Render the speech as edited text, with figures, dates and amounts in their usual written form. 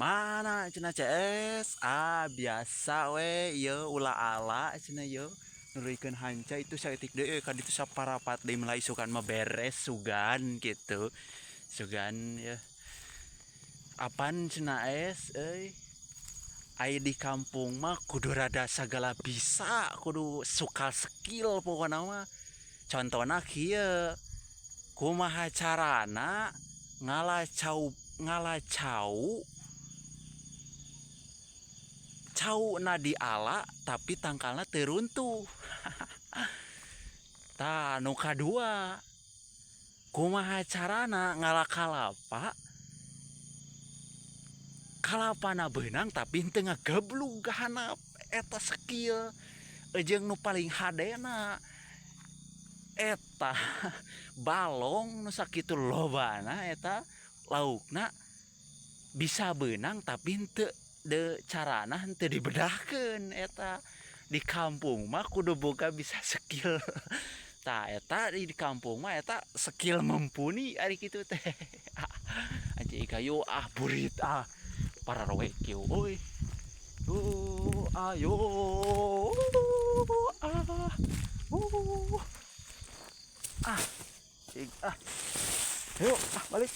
Mana cenah CS? Ah, biasa we ieu ulah ala cenah ieu. Nuluykeun hanca itu saeutik deui ka ditu saparapat deui mah isukan mah beres sugan gitu. Sugan ya. Apan cenah es euy? Ai di kampung mah kudu rada sagala bisa, kudu suka skill pokona mah. Contona kieu, kumaha carana ngala cau ngala cau cau na diala tapi tangkalna teu runtuh. Tah nu kadua, kumaha carana ngala kalapa, kalapana beunang tapi henteu ngageblug ka handap, eta skill. Jeung nu paling hadena eta balong nu sakitu lobana eta laukna bisa beunang tapi henteu de carana henteu dibedahkeun eta. Di kampung mah kudu boga bisa skill. Tah eta di kampung mah eta skill mumpuni ari kitu teh. Anjing kayu ah burit ah pararoek kieu euy. Ayo ah ah cing ah. Yuk ah balik.